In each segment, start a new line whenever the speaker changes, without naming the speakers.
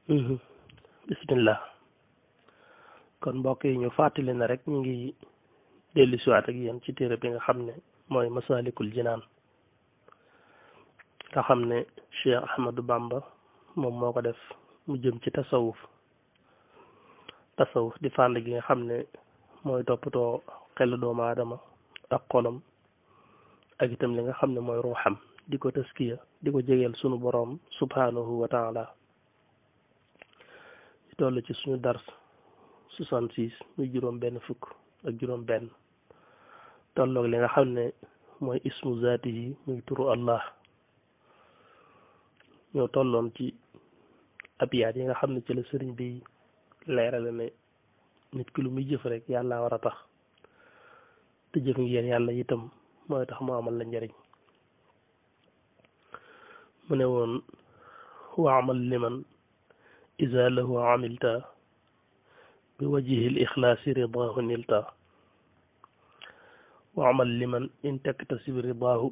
Mhm. Bismillah. kon mbokk yi ñu fàttali na rek ñu ngi dellu siwaat ak yéen ci téere bi nga xam ne mooy Masaalikul Jinaan nga xam ne Cheikh Ahmadou Bamba moom moo ko def mu jëm ci tasawuf di fànn gi nga xam ne mooy toppatoo xelu doomu aadama ak xolam ak itam li nga xam ne mooy ruuxam di ko taskiya di ko jegeel sunu boroom subhanahu wa taala toll ci suñu dars 66 muy juróom benn fukk ak juróom benn tolloog li nga xam ne mooy ismu zaati yi muy turu Allah ñoo tolloon ci abiyaat yi nga xam ne ci la sëriñ bi leerale ne nit ki lu muy jëf rek yàlla war a tax te jëf ngeen yàlla itam mooy tax mu amal la njariñ mu ne woon wa amal liman iza lahu amilta bi wajhi al ixlaasi ridaahu nilta wa amal liman in taktasib ridaahu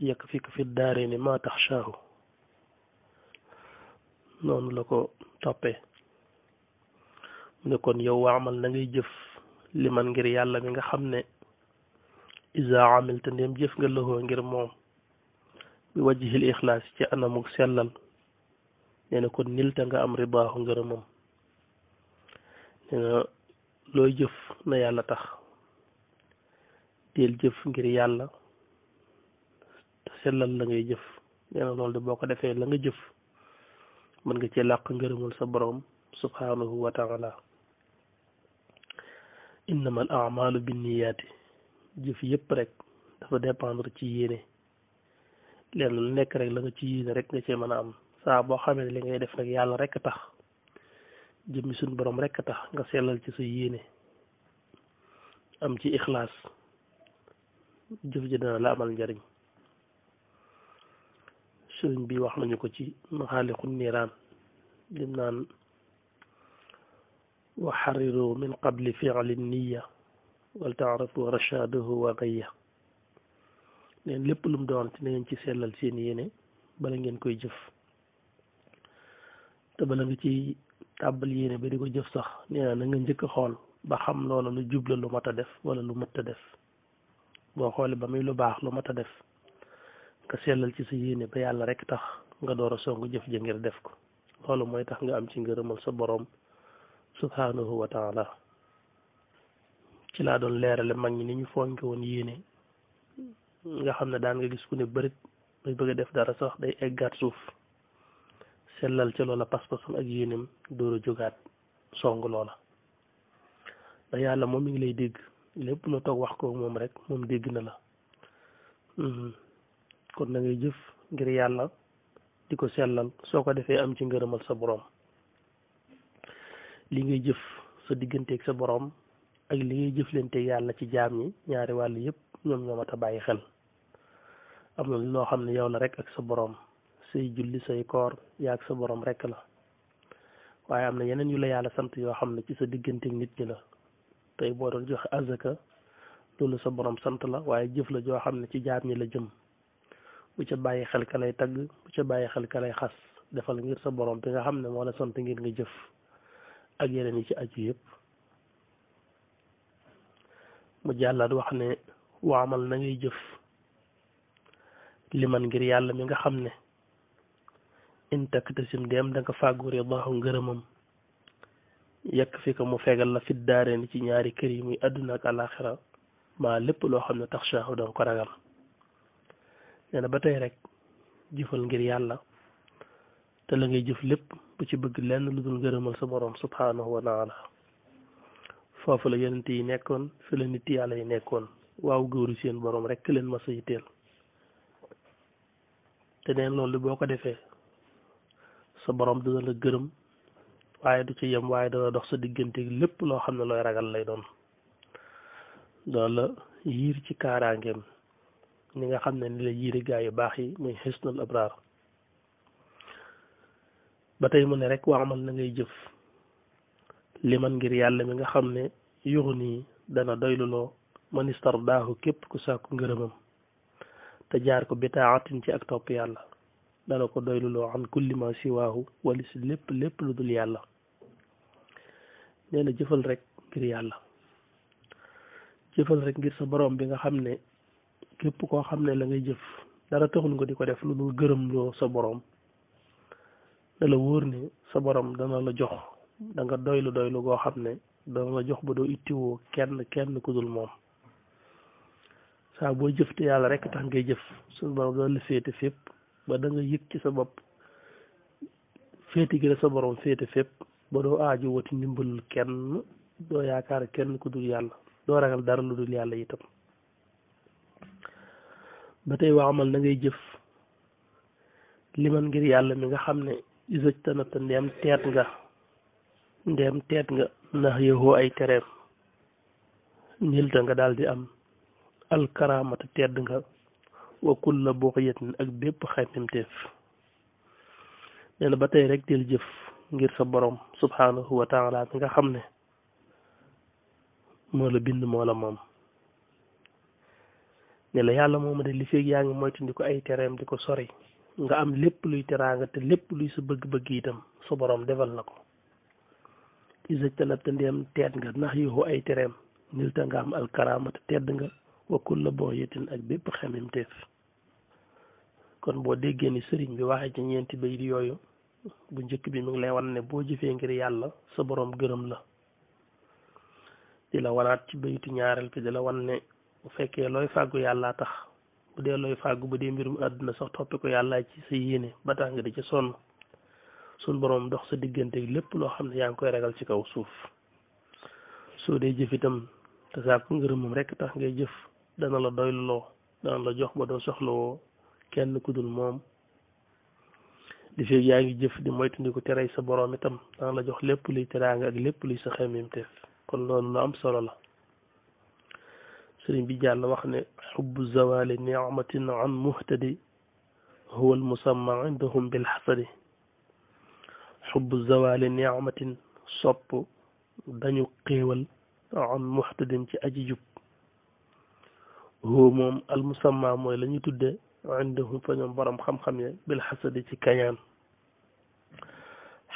yakfika fi daarayni ma taxshaahu noonu la ko toppee mu ne kon yow wa amal na ngay jëf liman ngir yàlla mi nga xam ne iza amilta ndéem jëf nga lahu ngir moom bi wajhi al ixlaasi ci anamuk sellal nee na kon nilta nga am ridaahu ngërëmam nee na looy jëf na yàlla tax teel jëf ngir yàlla te sellal la ngay jëf nee na loolu de boo ko defee la nga jëf mën nga ci làq ngërëmul sa borom subhanahu wa taala innama al amalu binniyaati jëf yëpp rek dafa dépendre ci yéene leen lu nekk rek la nga ci yéene rek nga cee mën a am saa boo xamee ne li ngay def rek yàlla rek tax jëmmi suñ borom rek tax nga sellal ci sa yéene am ci ixlaas jëf ji dana la amal njariñ sëriñ bi wax nañu ko ci maxaalixu niiraan lim naan wa xariru min qabli fi'li niya wal taarafu rashaadahu wa gayya neen lépp lu mu doon ci na ngeen ci sellal seen yéene bala ngeen koy jëf te bala nga ci tàbbal yéene ba di ko jëf sax nee na nga njëkk a xool ba xam loola lu jubla lu mat a def wala lu mat a def boo xoolee ba muy lu baax lu mat a def nga sellal ci sa yéene ba yàlla rek tax nga door a songu jëf ja ngir def ko loolu mooy tax nga am ci ngërëmal sa borom subhanahu wa taala ci laa doon leerale mag ñi ni ñu fonke woon yéene nga xam ne daan nga gis ku ne bërit bay bëgg a def dara sax day eggaat suuf sellal ca loola pas-pasam ak yéenem door a jógaat song loola da yàlla moom mi ngi lay dégg lépp lu toog wax ko moom rek moom dégg na la kon na ngay jëf ngir yàlla di ko sellal soo ko defee am ci ngërëmal sa borom li ngay jëf sa digganteeg sa borom ak li ngay jëflanteeg yàlla ci jaam ñi ñaari wàll yëpp ñoom ñoo mat a bàyyi xel am na loo xam ne yow la rek ak sa borom say julli say koor yaa ak sa borom rek la waaye am na yeneen yu la yàlla sant yoo xam ne ci sa digganteeg nit ñi la tey boo doon joxe azaka loolu sa borom sant la waaye jëf la joo xam ne ci jaam ñi la jëm bu ca bàyyi xel ka lay tagg bu ca bàyyi xel ka lay xas defal ngir sa borom bi nga xam ne moo la sant ngir nga jëf ak yeneen yi ci aju yëpp mu jàllaat wax ne waamal na ngay jëf liman ngir yàlla mi nga xam ne in taktasim dem da nga fàggu ridaahu ngërëmam yekk fi ko mu fegal la fit daare ni ci ñaari kër yi muy àdduna ak alaxira maa lépp loo xam ne taxshaahu danga ko ragal nee na ba tey rek jëfal ngir yàlla te la ngay jëf lépp bu ci bëgg lenn lu dul ngërëmal sa borom subhanahu wa taala foofu la yonent yi nekkoon fi la nit yàlla yi nekkoon waaw góoru seen borom rek leen ma sa yitteel te neen loolu boo ko defee sa borom dina la gërëm waaye du ci yem waaye dana dox sa diggante lépp loo xam ne looy ragal lay doon doon la yiir ci kaaraangeem ni nga xam ne ni la yiiri gaa yu baax yi muy xisnul abraar ba tey mu ne rek waamal na ngay jëf liman ngir yàlla mi nga xam ne yuxu nii dana doyluloo manistar daahu képp ku sàkku ngërëmam te jaar ko bitaatin ci ak topp yàlla dana ko doyluloo an kulli ma siwaahu wali si lépp lépp lu dul yàlla. nee na jëfal rek ngir yàlla, jëfal rek ngir sa borom bi nga xam ne képp koo xam ne la ngay jëf dara taxul nga di ko def lu dul gërëm loo sa borom, da la wóor ne sa borom dana la jox, da nga doylu doylu goo xam ne dana la jox ba doo ittiwoo kenn ku dul moom. saa boo jëf te yàlla rek tax ngay jëf, suñu borom dana la féete fépp ba da nga yëg ci sa bopp féete gi la sa borom féete fépp ba doo aaju wati ndimbal kenn, doo yaakaar kenn ku dul yàlla, doo ragal dara lu dul yàlla itam. ba tey waamal na ngay jëf liman ngir yàlla mi nga xam ne isëj tanata ndeem teet nga ndax yowoo ay tereem nilta nga daal di am alkaramata tedd nga wa kulla bughyatin ak bépp xaymemteef. nee na ba tey rek del jëf ngir sa borom subhanahu wa taala mi nga xam ne moo la bind moo la moom. ne la yàlla mooma de li feeg yaa ngi moytundi ko ay tereem di ko sori nga am lépp luy teraanga te lépp luy sa bëgg-bëgg itam sa borom defal na ko. isajtanab te ndeem teet nga ndax yow ay tereem nilta nga am alkaramata tedd nga wa kulla bughyatin ak bépp xememteef. kon boo déggee ni sëriñ bi waxee ci ñeenti bayit yooyu, bu njëkk bi mi ngi lay wan ne boo jëfee ngir yàlla sa borom gërëm la. di la wanaat ci bayitu ñaareel bi di la wan ne bu fekkee looy fàggu yàllaa tax, bu dee looy fàggu bu dee mbirum àdduna sax toppi ko yàllaa ci sa yéene ba tax nga di ci sonn, suñ borom dox sa diggante lépp loo xam ne yaa ngi koy ragal ci kaw suuf. soo dee jëf itam te sàkku ngërëmam rek tax ngay jëf, dana la doyluloo, dana la jox ba doo soxlawoo kenn ku dul moom. di feeg yaa ngi jëf di moytandiku terey sa borom itam dana la jox lépp luy teraanga ak lépp luy sa xemmemteef. kon loolu lu am solo la. sëriñ bi jàll wax ne xubbu zawali ni'matin an muhtadi huwa al musamma indahum bil xasadi. xubbu zawali ni'matin sopp dañu xéewal an muhtadin ci aji jub, huwa moom al musamma mooy la ñu tudde indahum fa ñoom borom xam-xam ya bil xasadi ci kañaan.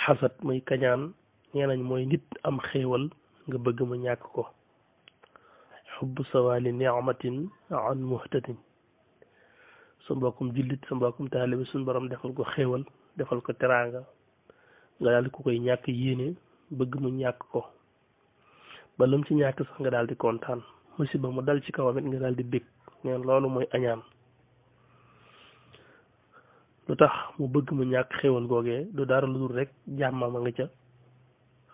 xasad muy kañaan ñeenañ mooy nit am xéewal nga bëgg mu ñàkk ko. xubbu sawali ni'matin an muhtadin, sa mbokkum jullit sa mbokkum taalibi suñ borom defal ko xéewal defal ko teraanga nga daal di ko koy ñàkk yéene bëgg mu ñàkk ko, ba lam ci ñàkk sax nga daal di kontaan, musiba mu dal ci kawam it nga daal di bég. neen loolu mooy añaan. lu tax mu bëgg mu ñàkk xéewal googee du dara lu dul rek jàmmam a nga ca,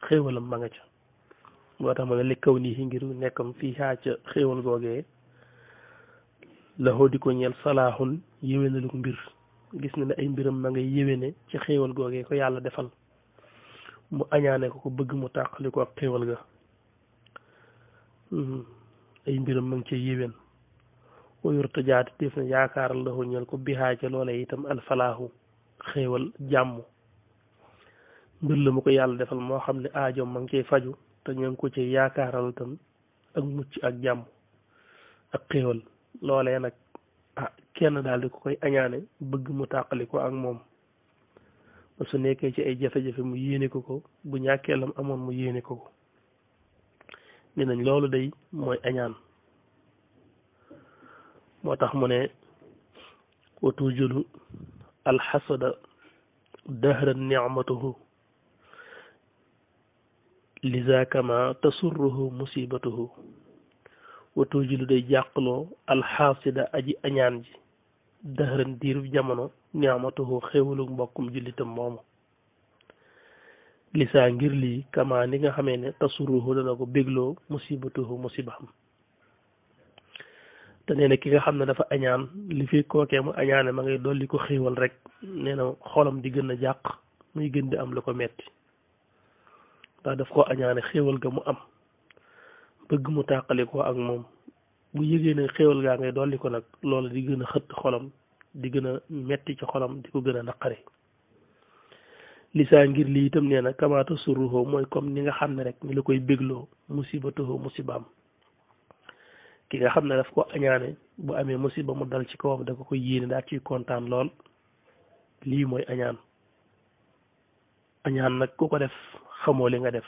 xéewalam ma nga ca. moo tax ma ne li kaw nii ngir nekkam fii xaa ca xéewal googee la xoo di ko ñeel salaaxun yéwénaluk mbir. gis na ne ay mbiram ma ngay yéwéne ci xéewal googee ko yàlla defal, mu añaane ko bëgg mu tàqali ko ak xéewal ga. ay mbiram ma ngi cee yéwén. wayur tajaati def na yaakaaral la ñeel ko bihaa ca loola itam alfalaahu xéewal jàmm. mbir la mu ko yàlla defal moo xam ne aajoom ma ngi cee faju te ñoo ngi ko ci yaakaaral tam ak mucc ak jàmm ak xéewal. loolee nag kenn daal di ko koy añaane bëgg mu tàqali ko ak moom, ba su nekkee ci ay jafe-jafe mu yéene ko ko, bu ñàkkee lam amoon mu yéene ko ko. ne nañ loolu day mooy añaan. moo tax mu ne wa tujulu alxasada dahran nicmatuhu liza kama tasurruhu musibatuhu. wa tujulu day jàqloo alxasida aji añaan ji dahran diirub jamono nicmatuhu xéwalu mbokkum jullitam moomu. lisaa ngir lii kama ni nga xamee ne tasurruhu dana ko bégloo musibatuhu musibam. te nee na ki nga xam ne dafa añaan li fi kookee mu añaane ma ngay dolli ko xéewal rek, nee na xolam di gën a jàq, muy gën di am lu ko metti ndax daf ko añaane xéewal ga mu am bëgg mu tàqali ko ak moom. bu yëgee ne xéewal gaa ngay dolli ko nag loolu di gën a xëtt xolam, di gën a metti ci xolam, di ko gën a naqari. lisaa ngir lii itam nee na kamaata surruhoo mooy comme ni nga xam ne rek ni la koy bégloo musibatuhoo musibaam. ki nga xam ne daf ko añaane bu amee musiba mu dal ci kawam da ko koy yéene daal ciy kontaan lool. lii mooy añaan. añaan nag ku ko def xamoo li nga def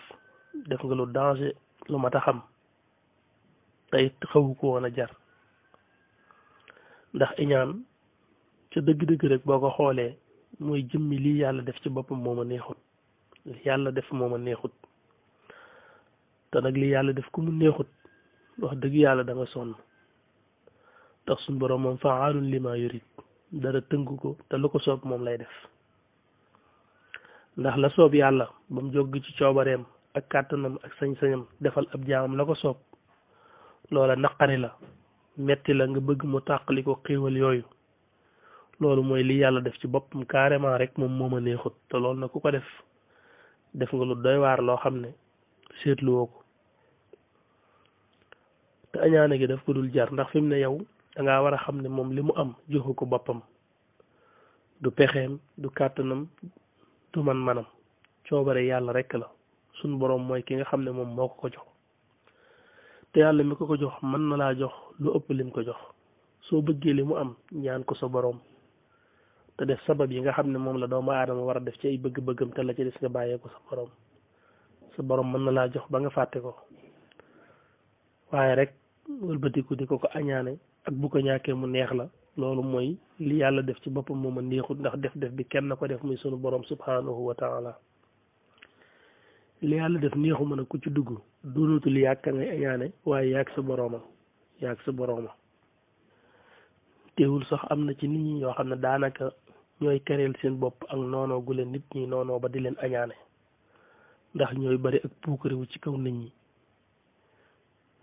nga lu danger lu mat a xam te it xawu ko woon a jar. ndax iñaan ca dëgg-dëgg rek boo ko xoolee mooy jëmmi lii yàlla def ci boppam moo ma neexut. li yàlla def moo ma neexut te nag li yàlla def ku mu neexut wax dëgg yàlla da nga sonn. ndax suñ borom moom fa'aalun limaa yurid dara tënku ko te lu ko soob moom lay def. ndax la soob yàlla ba mu jóg ci coobareem ak kàttanam ak sañ-sañam defal ab jaamam la ko soob loola naqari la metti la nga bëgg mu tàqali ko xéewal yooyu loolu mooy li yàlla def ci boppam carrément rek moom moo ma neexut te loolu nag ku ko def nga lu doy waar loo xam ne seetluwoo ko. te añaane gi daf ko dul jar ndax fi mu ne yow dangaa war a xam ne moom li mu am joxu ko boppam du pexeem du kàttanam du man-manam coobare yàlla rek la. suñ boroom mooy ki nga xam ne moom moo ko jox te yàlla mi ko jox mën na laa jox lu ëpp lim ko jox soo bëggee li mu am ñaan ko sa boroom te def sabab yi nga xam ne moom la doomu aadama war a def ci ay bëgg-bëggam te la ci des nga bàyyee ko sa boroom mën na laa jox ba nga fàtte ko waaye rek wëlbatiku di ko añaane ak bu ko ñàkkee mu neex la loolu mooy li yàlla def ci boppam moom a neexut ndax def bi kenn ko def muy sunu boroom subhanahu wa taala. li yàlla def neexu mën a ku ci dugg doonatul yàgg ka ngay añaane waaye yàgg sa borooma teewul sax am na ci nit ñi yoo xam ne daanaka ñooy kereel seen bopp ak noonoo gu leen nit ñi noonoo ba di leen añaane ndax ñooy bari ak puukarewu ci kaw nit ñi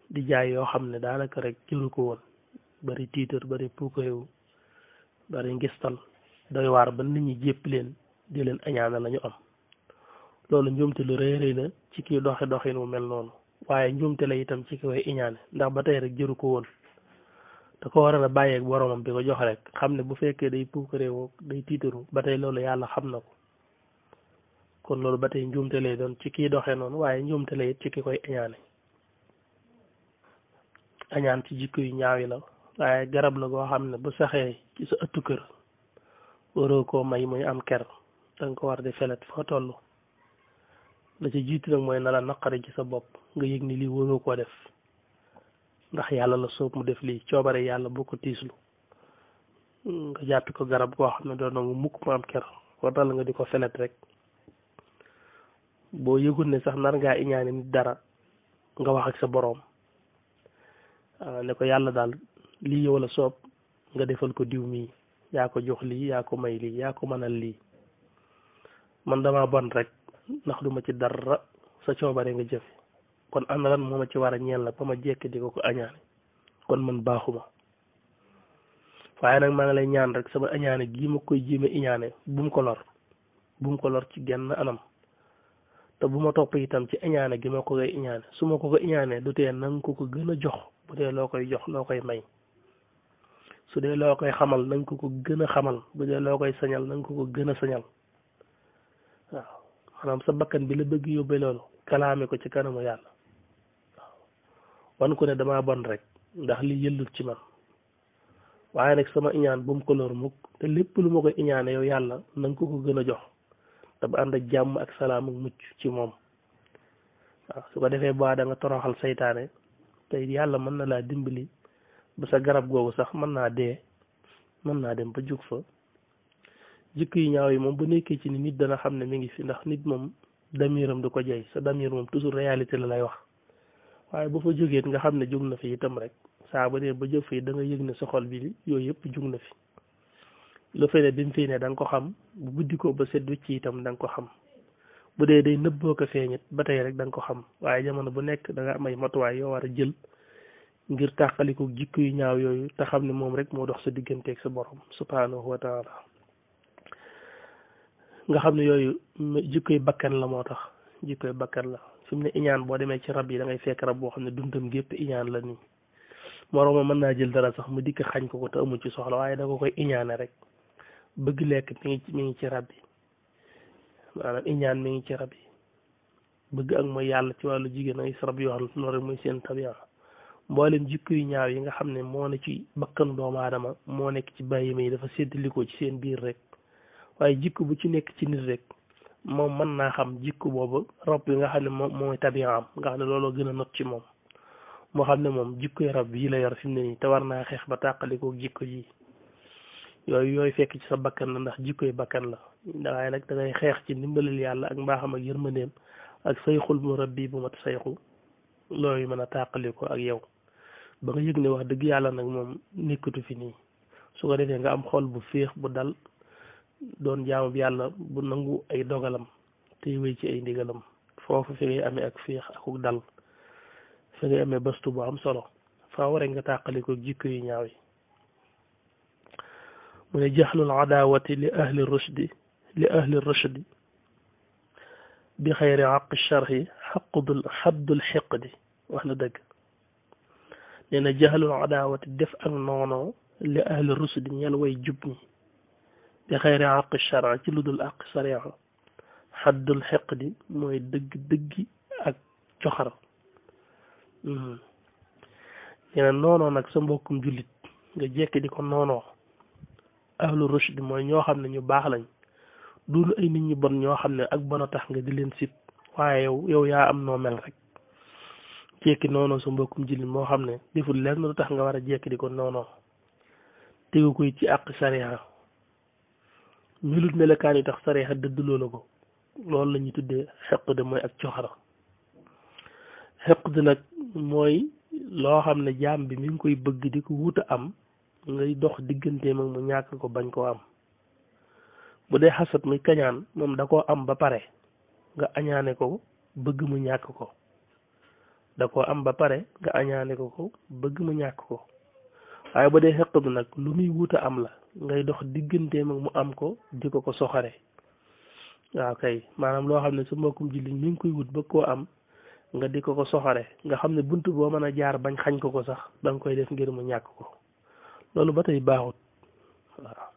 di jaay yoo xam ne daanaka rek jëru ko woon bari tiitar bari puukarewu bari ngistal doy waar ba nit ñi jépp leen di leen añaane lañu am. loolu njuumte lu rëy rëy la ci kii doxin wu mel noonu waaye njuumte la itam ci ki koy iñaane ndax ba tey rek jëru ko woon te ko war a bàyyeeg boromam bi ko jox rek xam ne bu fekkee day puukareewoo day tiitaru ba tey loolu yàlla xam na ko kon loolu ba tey njuumte lay doon ci kii doxee noonu waaye njuumte la it ci ki koy iñaane. añaan ci jikko yu ñaaw yi la waaye garab la goo xam ne bu saxee ci sa ëttu kër waroo koo may muy am ker danga ko war di felet foo toll. la ci jiitu nag mooy na la naqari ci sa bopp nga yëg ni lii waroo koo def ndax yàlla la soob mu def lii coobare yàlla boo ko tiislu nga jàppi ko garab goo xam ne doon na mukk mu am ker waral nga di ko felet rek boo yëgul ne sax nar ngaa iñaane nit dara nga wax ak sa boroom ne ko yàlla daal lii yow la soob nga defal ko diw mii yaa ko jox lii yaa ko may lii yaa ko mënal lii man dama bon rek ndax duma ci dara sa coobare nga jëfe kon ana lan moo ma ci war a ñeel la ba ma jekk di ko añaane kon man baaxuma waaye nag maa ngi lay ñaan rek sama añaane gii ma koy jéeme iñaane bu mu ko lor ci genn anam te bu ma topp itam ci iñaane gi ma ko koy iñaane su ma ko iñaane du tee nanga ko gën a jox bu dee loo koy jox loo koy may su dee loo koy xamal nanga ko gën a xamal bu dee loo koy sañal nanga ko gën a sañal waaw maanaam sa bakkan bi la bëgg yóbbee loolu kalaame ko ci kanamu yàlla waaw wan ko ne dama bon rek ndax li yëllut ci man waaye nag sama iñaan bu mu ko lor mukk te lépp lu ma koy iñaane yow yàlla nanga ko gën a jox te ba ànd ak jàmm ak salaam ak mucc ci moom waaw su ko defee ba da nga toroxal saytaane te yàlla mën na laa dimbali ba sa garab googu sax mën naa dee mën naa dem ba jug fa jikko yi ñaaw yi moom bu nekkee ci ni nit dana xam ne mi ngi fi ndax nit moom damiram du ko jey sa damir moom toujours réalité la lay wax waaye bu fa jógee nga xam ne jug na fi itam rek saa ba dee ba jóg fii da nga yëg ne sa xol bi yooyu yëpp jug na fi lu fay ne bi mu fii ne da nga ko xam bu buddi ko ba set wicc itam da nga ko xam bu dee day nëbboo ko feeñit ba tey rek da nga ko xam waaye jamono bu nekk da nga am ay matuwaay yoo war a jël ngir tàqaliko jikko yu ñaaw yooyu te xam ne moom rek moo dox sa digganteeg sa borom subhanahu wa taala nga xam ne yooyu jikkoy bakkan la moo tax jikkoy bakkan la fi mu ne iñaan boo demee ci rab yi da ngay fekk rab boo xam ne dundam gépp iñaan la nii morooma mën naa jël dara sax mu dikk xañ ko te amul ci soxla waaye da ko koy iñaane rek bëgg lekk mi ngi ci rab yi maanaam iñaan mi ngi ci rab yi bëgg ak mooy yàlla ci wàllu jigéen ay rab yoo xam ne loolu rek mooy seen tabiya mboolem jikko yu ñaaw yi nga xam ne moo ne ci bakkanu doomu aadama moo nekk ci bàyyi yi dafa séddalikoo ci seen biir rek waaye jikko bu ci nekk ci nit rek moom mën naa xam jikko boobu rab bi nga xam ne moom mooy tabiaam nga xam ne looloo gën a not ci moom moo xam ne moom jikkoy rab yi la yor fi mu ne nii te war naa xeex ba tàqalikoo jikko ji yooyu fekk ci sa bakkan la ndax jikkoy bakkan la waaye nag da ngay xeex ci ndimbalal yàlla ak mbaaxam ak yërmandeem ak sayxul mu rabbi bu mat sayxu loolu mën a tàqalikoo ak yow ba nga yëg ne wax dëgg yàlla nag moom nekkatu fi nii su ko defee nga am xol bu féex bu dal doon jaamu bi yàlla bu nangu ay dogalam tey wéy ci ay ndigalam foofu fi ngay amee ak féex akuk dal fi ngay amee bastu bu am solo faa waree nga tàqalikoo jikko yu ñaaw yi mu ne jaxlul adaawati li ahli rushdi bi xayri aq sharhi xaddul xiqdi wax na dëgg nee na jaxlul adaawati def ak noonoo li ahli rushdi ñeel way jub ñi bi xayri aq shara ci lu dul aq sariya xaddul xiqdi mooy dëggi ak coxar nee na noonoo nag sa mbokkum jullit nga jekki di ko noonoo ahlu rushd mooy ñoo xam ne ñu baax lañ duñu ay nit ñi bon ñoo xam ne ak bon a tax nga di leen sib waaye yow yaa am noo mel rek jekki noonoo sa mbokkum jullit moo xam ne deful lenn lu tax nga war a jekki di ko noonoo tegu koy ci àq sariya melut melekaan yi tax sariya dëdd loola ko loolu la ñuy tuddee xeqd mooy ak coxara xeqd nag mooy loo xam ne jaam bi mi ngi koy bëgg di ko wuta am ngay dox digganteem ak mu ñàkk ko bañ koo am bu dee xasat muy kañaan moom da koo am ba pare nga añaane ko bëgg mu ñàkk ko da koo am ba pare nga añaane ko bëgg mu ñàkk ko waaye bu dee xeqd nag lu muy wuta am la ngay dox digganteem ak mu am ko di ko soxare waaw kay maanaam loo xam ne su mbokkum jullit mi ngi koy wut ba koo am nga di ko soxare nga xam ne bunt boo mën a jaar bañ xañ ko sax da nga koy def ngir mu ñàkk ko loolu ba tey baaxut waaw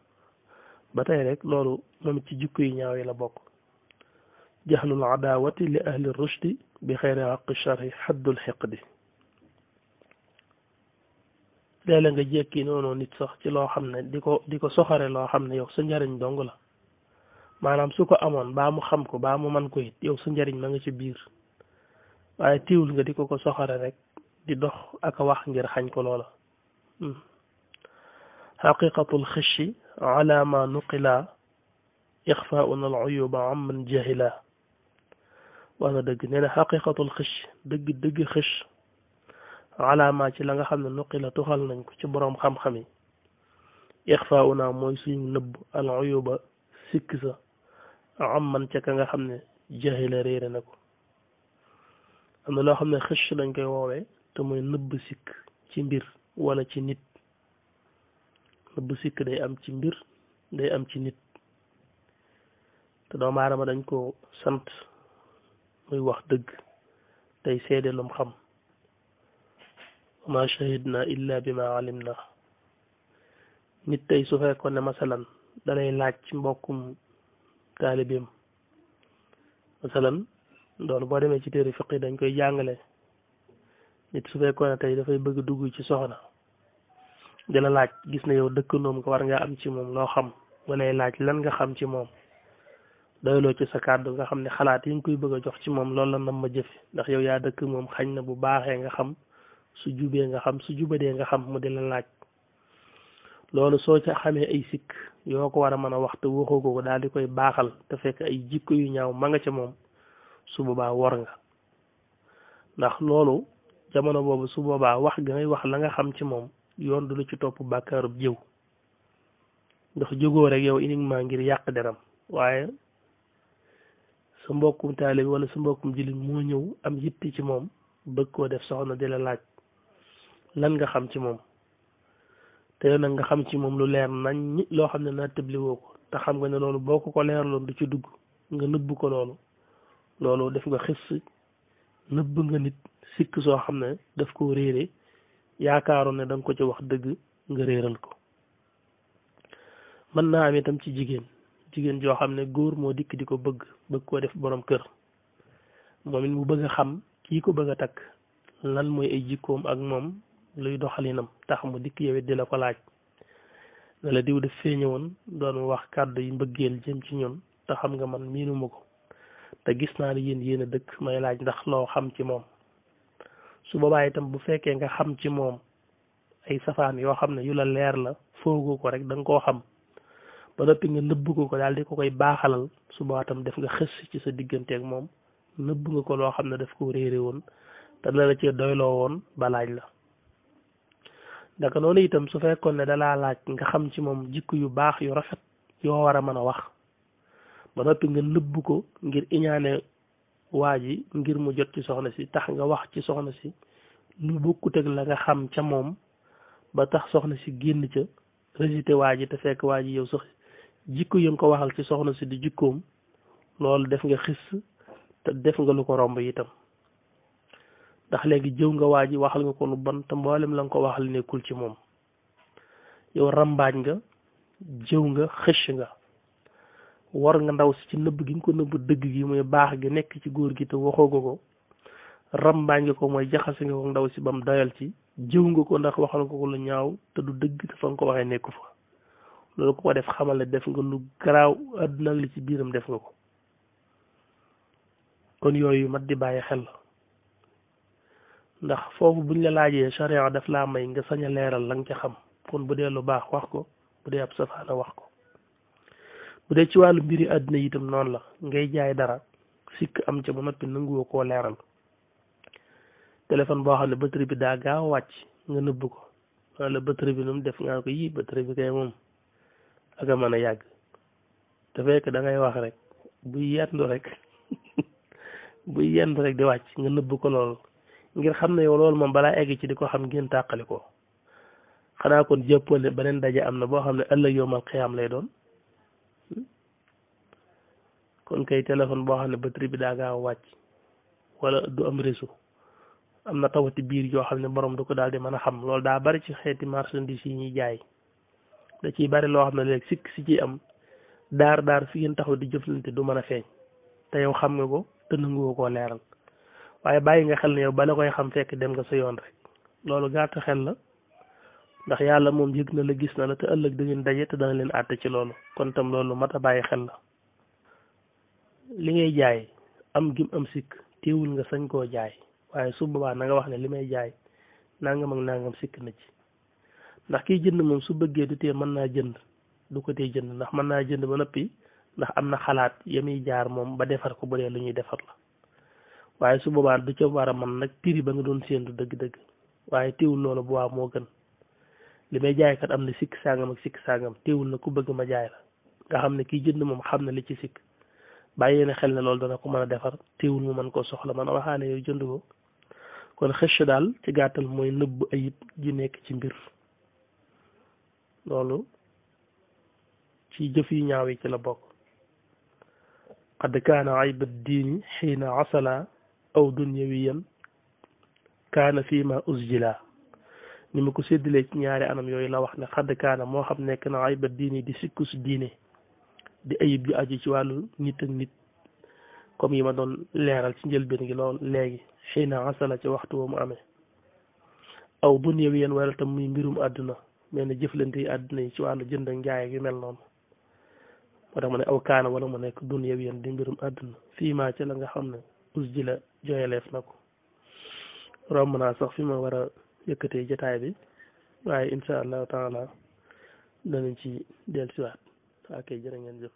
ba tey rek loolu moom ci jikko yi ñaaw yi la bokk jaxlul adaawati li ahli rushdi bi xayri haqi sharhi xaddul xiqdi léeg-léeg nga jekki noonu nit sax ci loo xam ne di ko soxare loo xam ne yow sa njariñ dong la maanaam su ko amoon baa mu xam ko baa mu man ko it yow sa njariñ ma nga ci biir waaye tiwul nga di ko soxare rek di dox ak a wax ngir xañ ko loola xaqiqatul xishi ala ma nuqila ixfauna al uyuba amman jahila wax na dëgg nee na xaqiqatul xish dëgg xish ala ma ci la nga xam ne nuqila tuxal nañ ko ci boroom xam-xam yi ixfauna mooy suñu nëbb al uyuba sikk sa amman ca ka nga xam ne jahila réere na ko am na loo xam ne xish lañ koy woowee te mooy nëbb sikk ci mbir wala ci nit nëbb sikk day am ci mbir day am ci nit te doomu aadama dañ ko sant muy wax dëgg tey seede lum xam ma shahidna illa bima alimna nit tey su fekkoon ne masalan dalay laaj ci mbokkum taalibeem masalan loolu boo demee ci téere fiqi dañ koy jàngale nit su fekkoon ne tey dafay bëgg dugg ci soxna di la laaj gis na yow dëkkandoom nga war nga am ci moom loo xam walay laaj lan nga xam ci moom doyloo ci sa kàddu nga xam ne xalaat yi nga koy bëgg a jox ci moom loolu la nam ma jëfe ndax yow yaa dëkk moom xañ na bu baaxee nga xam su jubee nga xam su jubadee nga xam mu di la laaj loolu soo ca xamee ay sikk yoo ko war a mën a waxtu waxoo ko daal di koy baaxal te fekk ay jikko yu ñaaw ma nga ca moom su boobaa wor nga ndax loolu jamono boobu su boobaa wax ga ngay wax la nga xam ci moom yoon du la ci topp bàkkaarub jëw ndax jógoo rek yow uniquement ngir yàq deram waaye sa mbokkum taalib wala sa mbokkum jullit moo ñëw am yitti ci moom bëgg koo def soxna di la laaj lan nga xam ci moom te yow nag nga xam ci moom lu leer nañ loo xam ne naa tëbli woo ko te xam nga ne loolu boo ko leerloon du ci dugg nga nëbb ko loolu def nga xis nëbb nga nit sikk soo xam ne daf koo réere yaakaaroon ne da nga ko ci wax dëgg nga réeral ko mën naa am itam ci jigéen joo xam ne góor moo dikk di ko bëgg koo def borom kër moom it mu bëgg a xam kii ko bëgg a takk lan mooy ay jikkoom ak moom luy doxalinam tax mu dikk yow it di la ko laaj ne la diw def fee ñëwoon doon wax kàddu yi mbëggeel jëm ci ñun te xam nga man miinuma ko te gis naa ne yéen a dëkk may laaj ndax loo xam ci moom su boobaa itam bu fekkee nga xam ci moom ay safaan yoo xam ne yu la leer la foogoo ko rek da nga koo xam ba noppi nga nëbb ko daal di ko koy baaxalal su boobaa itam def nga xës ci sa digganteeg moom nëbb nga ko loo xam ne daf ko réere woon te la cee doyloo woon ba laaj la daka noonu itam su fekkoon ne dalaa laaj nga xam ci moom jikko yu baax yu rafet yoo war a mën a wax ba noppi nga nëbb ko ngir iñaane waa ji ngir mu jot ci soxna si tax nga wax ci soxna si lu bokkut ak la nga xam ca moom ba tax soxna si génn ca rejeté waa ji te fekk waa ji yow sax jikko yi nga ko waxal ci soxna si di jikkoom loolu def nga xis te def nga lu ko romb itam ndax léegi jëw nga waa ji waxal nga ko lu bon te mboolem la nga ko waxal nekkul ci moom yow rambaaj nga jëw nga xëcc nga war nga ndaw si ci nëbb gi nga ko nëbb dëgg gi muy baax gi nekk ci góor gi te waxoo ko rambaaj nga ko mooy jaxase nga ko ndaw si ba mu doyal ci jëw nga ko ndax waxal nga ko lu ñaaw te du dëgg te fa nga ko waxee nekku fa loolu ko def xamal ne def nga lu garaaw àdduna li ci biiram def nga ko kon yooyu mat di bàyyi xel ndax foofu buñ la laajee charia daf laa may nga sañ a leeral la nga ca xam kon bu dee lu baax wax ko bu dee ab safaana wax ko bu dee ci wàllu mbiri àdduna itam noonu la ngay jaay dara sikk am ca ba noppi nanguwoo koo leeral téléphone boo xam ne batterie bi daa gaaw a wàcc nga nëbb ko wala batterie bi nu mu def nga ko yii batterie bi kay moom ak a mën a yàgg te fekk da ngay wax rek buy yendu rek di wàcc nga nëbb ko loolu ngir xam ne yow loolu moom balaa egg ci di ko xam ngeen tàqali ko xanaa kon jëppoon ne beneen daje am na boo xam ne ëllëg yowmal xiyaam lay doon kon kay téléphone boo xam ne batterie bi daa gaaw a wàcc wala du am réseau am na tawati biir yoo xam ne borom du ko daal di mën a xam loolu daa bari ci xeeti marchandise yi ñuy jaay da ciy bari loo xam ne léegi sikk si ci am daar fi ngeen taxaw di jëflante du mën a feeñ te yow xam nga ko te nanguwoo koo leeral waaye bàyyi nga xel ne yow bala koy xam fekk dem nga sa yoon rek loolu gàtt xel la ndax yàlla moom yëg na la gis na la te ëllëg da ngeen daje te dana leen àtte ci loolu kon tam loolu mat a bàyyi xel la li ngay jaay am gim am sikk teewul nga sañ koo jaay waaye su boobaa na nga wax ne li may jaay nangam ak nangam sikk na ci ndax kiy jënd moom su bëggee du tee mën naa jënd du ko tee jënd ndax mën naa jënd ba noppi ndax am na xalaat ya muy jaar moom ba defar ko bu dee lu ñuy defar la waaye su boobaa du ca war a man nag prix ba nga doon séentu dëgg-dëgg waaye teewul loolu bu waa moo gën li may jaay kat am na sikk sangam ak sikk sangam teewul na ku bëgg ma jaay la nga xam ne kiy jënd moom xam na li ci sikk bàyyi na xel ne loolu dana ko mën a defar teewul mu mën koo soxla man a waxaane yow jënd ko kon xëcc daal ci gàttal mooy nëbb ayib ji nekk ci mbir loolu ci jëf yu ñaaw yi ci la bokk qad kaana ayba diini xiina asala aw dunyawiyan kaana fii ma usjila ni ma ko séddalee ci ñaari anam yooyu la wax ne xadd kaana moo xam nekk na ayba diini di sikkus diine di ayib yu aju ci wàllu nit ak nit comme yi ma doon leeral ci njëlbeen gi lool léegi xiina asala ci waxtu wa mu amee aw dunyawiyan wala tam muy mbirum àdduna mel ne jëflante yi àdduna yi ci wàllu jënd ak njaay ak yu mel noonu moo tax ma ne aw kaana wala mu nekk dunyawiyan di mbirum àdduna fii maa ci la nga xam ne us ji la joyeleef na ko romb naa sax fi ma war a yëkkatee jotaay bi waaye insha allahu taala danañ ci dellusiwaat waa kay jërë ngeen jëf